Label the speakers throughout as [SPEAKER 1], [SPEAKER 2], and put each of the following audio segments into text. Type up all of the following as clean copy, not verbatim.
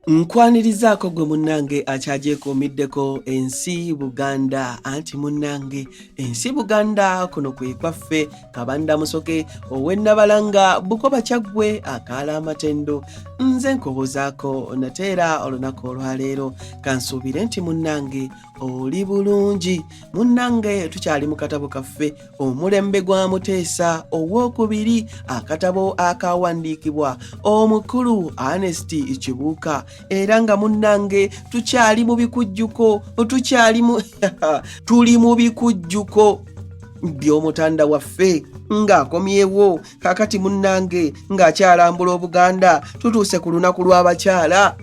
[SPEAKER 1] Nkwanirizaako gwe munnange akyagyekuumiddeko ensi Buganda, anti munnange ensi Buganda kuno kwe kwaffe. Kabanda Musoke ow'e Nabalanga, Bukoba, Kyaggwe, akaala amatendo. Nze nkubuuzaako nate era olunaku olwaleero, kansuubire nti munnange oli bulungi. Munnange tukyali mu katabo kaffe Omulembe gwa Muteesa Owokubiri, akatabo akawandiikibwa omukulu Ernest Kibuuka, era nga munnange tukyali mu bikujjuko, tukyali mu tuli mu bikujjuko by'omutanda waffe ng'akomyewo kakati. Munnange ng'akyalambula Obuganda, tutuuse ku lunaku lw'abakyala,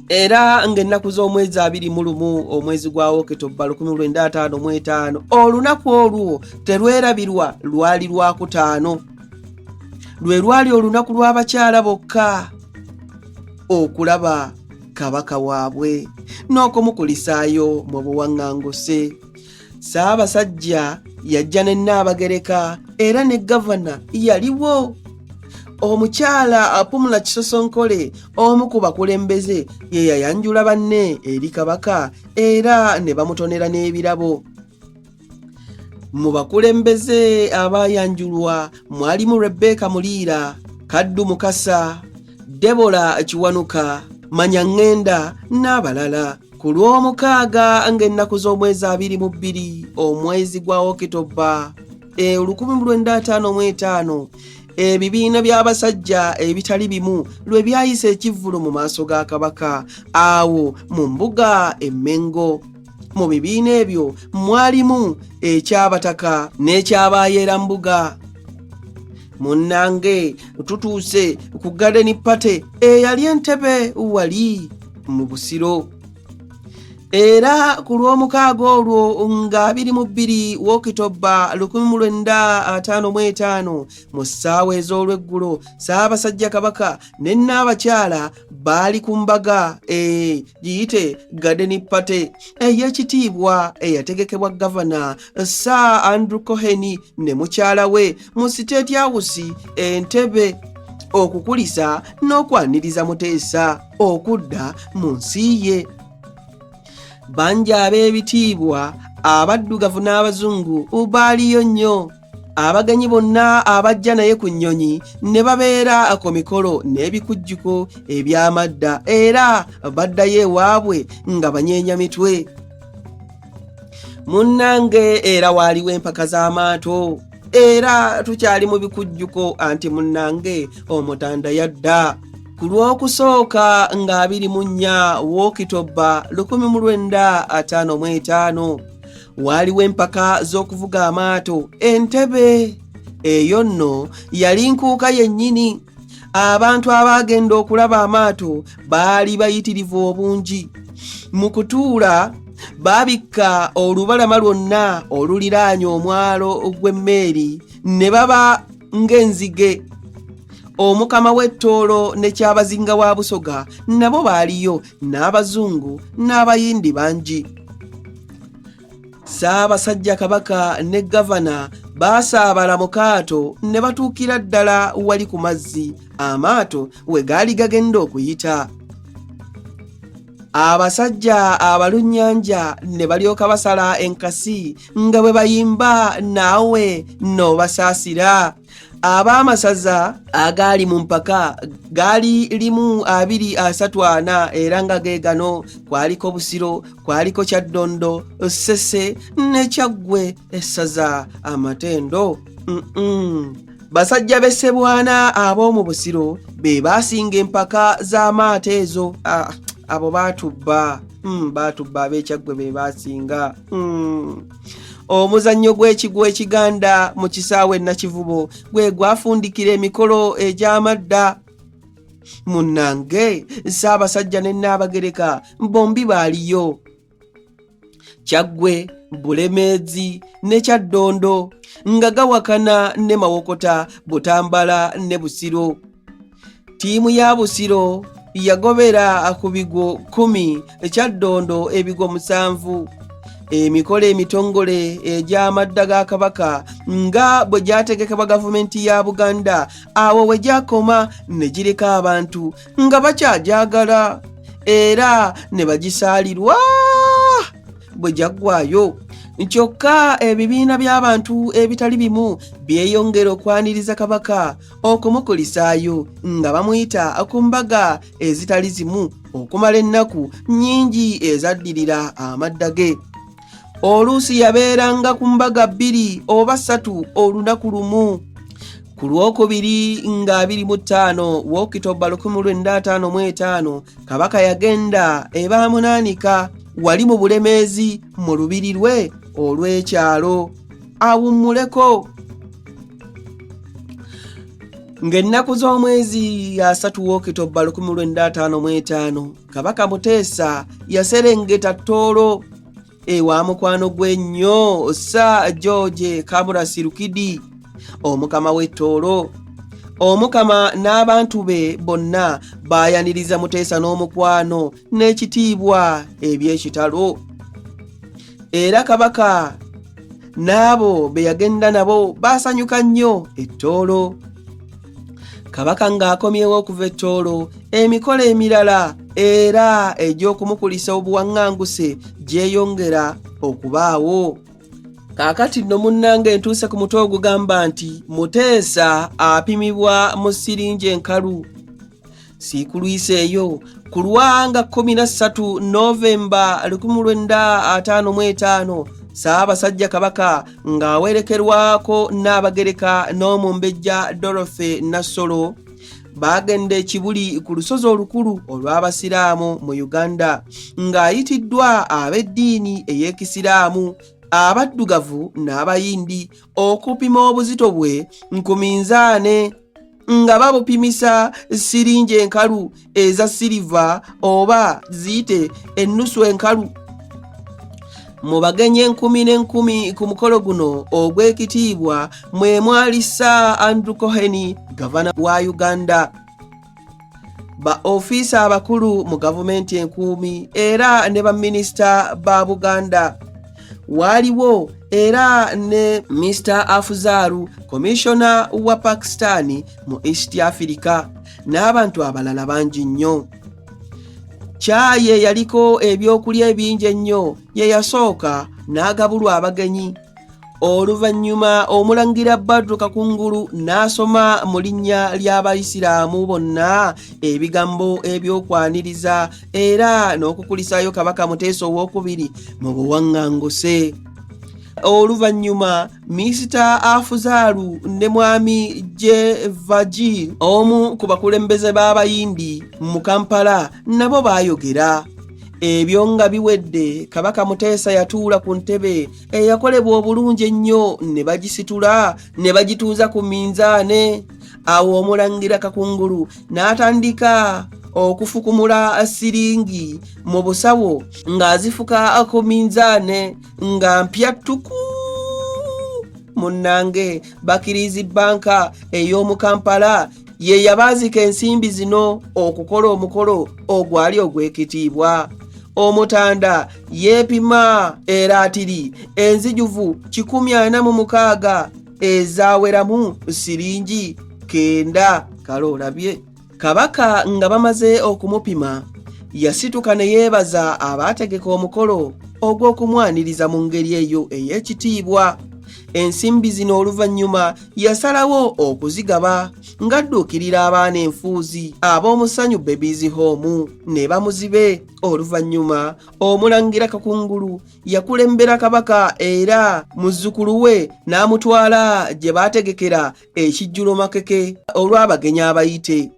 [SPEAKER 1] era ng'ennaku z'omwezi 21 omwezi gwa Okitobba 1955. Olunaku olwo terwerabirwa, lwali lwakutaano, lwe lwali olunaku lw'abakyala bokka okulaba kabaka waabwe n'okumukulisaayo mu buwaŋŋanguse. Ssaabasajja yajja ne Nnaabagereka, era ne gavana yaliwo. Omukyala Apumula Kisosonkole, omu ku bakulembeze, ye yayanjula banne eri kabaka era ne bamutonera n'ebirabo. Mu bakulembeze abaayanjulwa mwalimu Rebeka Muliira, Kaddu Mukasa, Debola Kiwanuka, Manya Ŋŋenda n'abalala. Ku Lw'omukaaga ng'ennaku z'omwezi 22 omwezi gwa Okitobba 1955, ebibiina by'abasajja ebitali bimu lwe byayisa ekivvulu mu maaso ga kabaka awo mu mbuga Emmengo. Mu bibiina ebyo mwalimu ekyabataka n'ekyabayeera mbuga. Munnange tutuuse ku Garden Party eyali Entebe wali mu Busiro, era ku Lw'omukaaga olwo nga 22 Wokitobba 1955, mu ssaawa ez'olweggulo, Ssaabasajja Kabaka ne Nnaabakyala baali ku mbaga giyite Garden Party ey'ekitiibwa eyategekebwa gavana Sir Andrew Cohen ne mukyala we mu State House Entebe, okukulisa n'okwaniriza Muteesa okudda mu nsi ye. Bangi ab'ebitiibwa, abaddugavu n'abazungu, baaliyo nnyo. Abagenyi bonna abajja naye ku nnyonyi ne babeera ku mikolo n'ebikujjuko eby'amadda, era baddayo ewaabwe nga banyeenya mitwe. Munnange era waaliwo empaka z'amaato, era tukyali mu bikujjuko, anti munnange omutanda yadda. Ku Lwokusooka nga 24 Wookitobba 1955, waaliwo empaka z'okuvuga amaato Entebe. Eyo nno yali nkuuka yennyini. Abantu abaagenda okulaba amaato baali bayitirivu obungi. Mu kutuula baabikka olubalama lwonna oluliraanye omwalo gw'emmeeri ne baba ng'enzige. Omukama w'Ettoolo ne Kyabazinga wa Busoga nabo baaliyo, n'abazungu n'abayindi bangi. Ssaabasajja Kabaka ne gavana baasaabala mu kaato ne batuukira ddala wali ku mazzi amaato we gaali gagenda okuyita. Abasajja abalunnyanja ne balyoka basala enkasi nga bwe bayimba, naawe n'obasaasira. Ab'amasaza agaali mu mpaka gaali 1, 2, 3, 4, era nga ge gano: kwaliko Busiro, kwaliko Kyaddondo, Ssese ne Kyaggwe, essaza amatendo. Basajja b'Essebwana ab'omu Busiro be baasinga empaka z'amaato ezo. Ah, abo baatubba, baatubba. Ab'Ekyaggwe be baasinga. Omuzannyo gw'ekigwo ekiganda mu kisaawe Nakivubo gwe gwafundikira emikolo egy'amadda. Munnange Ssaabasajja ne Nnaabagereka bombi baaliyo. Kyaggwe, Bulemeezi ne Kyaddondo nga gawakana ne Mawokota, Butambala ne Busiro. Ttiimu ya Busiro yagobera ku bigwo 10, Kyaddondo ebigwo 7. Emikolo emitongole egy'amadda ga Kabaka nga bwe gyategekebwa gavumenti ya Buganda awo we gyakoma ne gireka abantu nga bakyagyagala era ne bagisaalirwa bwe gyaggwayo. Kyokka ebibiina by'abantu ebitali bimu byeyongera okwaniriza Kabaka okumukulisaayo nga bamuyita ku mbaga ezitali zimu okumala ennaku nnyingi ezaddirira amadda ge. Oluusi yabeeranga ku mbaga bbiri oba ssatu olunaku lumu. Ku Lwokubiri nga 25 Wokitoba 1955, Kabaka yagenda ebaamunaanika wali mu Bulemeezi mu lubiri lwe olw'ekyalo awummuleko. Ng'ennaku z'omwezi 30 Wokitoba 1955, Kabaka Muteesa yaserengeta Tooro ewa mukwano gwe nnyo Sir George Kamurasi Rukidi, omukama w'e Tooro. Omukama n'abantu be bonna baayaniriza Muteesa n'omukwano n'ekitiibwa eby'ekitalo, era Kabaka n'abo be yagenda nabo baasanyuka nnyo e Tooro. Kabaka ng'akomyewo okuva e Tooro, emikolo emirala era egy'okumukulisa obuwaŋŋanguse gyeyongera okubaawo. Kaakati nno munnange ntuuse ku mutwe ogugamba nti Muteesa apimibwa mu siringi enkalu. Siikulwisa eyo ku lwanga 13 Novemba 1955, Ssaabasajja Kabaka ng'awerekerwako Nnaabagereka n'Omumbejja Dorothy Nassolo baagenda e Kibuli ku lusozi olukulu olw'Abasiraamu mu Uganda ng'ayitiddwa ab'eddiini ey'Ekisiraamu, Abaddugavu n'Abayindi okupima obuzito bwe ku minzaane nga babupimisa siringi enkalu eza siriva oba ziyite ennusu enkalu. Mu bagenyi enkumi n'enkumi ku mukolo guno ogw'ekitiibwa mwe mwali Sir Andrew Cohen, gavana wa Uganda, ba ofiisa abakulu mu gavumenti enkuumi era ne baminisita ba Buganda. Waaliwo era ne Mr Afzal, komishona wa Pakistan mu East Africa, n'abantu abalala bangi nnyo. Kyayi eyaliko ebyokulya ebingi ennyo ye yasooka n'agabulwa abagenyi. Oluvannyuma Omulangira Badru Kakungulu n'asoma mu linnya ly'Abayisiraamu bonna ebigambo eby'okwaniriza era n'okukulisaayo Kabaka Muteesa Owokubiri mu buwaŋŋanguse. Oluvannyuma Minisita Afuzaalu ne Mwami J Vajir, omu ku bakulembeze b'Abayindi mu Kampala, nabo baayogera. Ebyo nga biwedde, Kabaka Muteesa yatuula ku ntebe eyakolebwa obulungi ennyo ne bagisitula ne bagituuza ku minzaane. Awo Omulangira Kakungulu n'atandika okufukumula siringi mu busawo ng'azifuka ku minzaane nga mpya ttuku. Munnange, Bakirizi Banka ey'omu Kampala ye yabaazika ensimbi zino okukola omukolo ogwali ogw'ekitiibwa. Omutanda yeepima eraatiri enzijuvu 146 ezaweramu siringi 90. Kale olabye Kabaka nga bamaze okumupima, yasituka ne yeebaza abaategeka omukolo ogw'okumwaniriza mu ngeri eyo ey'ekitiibwa. Ensimbi zino oluvannyuma yasalawo okuzigaba ng'adduukirira abaana enfuuzi ab'omusanyu Babies Home ne bamuzibe. Oluvannyuma Omulangira Kakungulu yakulembera Kabaka era muzzukulu we n'amutwala gye baategekera ekijjulo makeke olw'abagenyi abayite.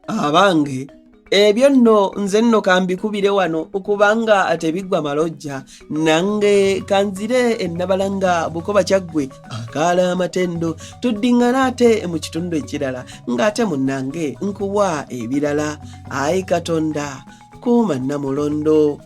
[SPEAKER 1] Abange, ebyo nno nze nno kambikubire wano kubanga tebiggwa malojja. Nange kanzire ennabalanga Bukoba Kyaggwe akaala amatendo, tuddiŋŋana ate mu kitundu ekirala ng'ate munnange nkuwa ebirala. Ayi Katonda, kuuma Nnamulondo.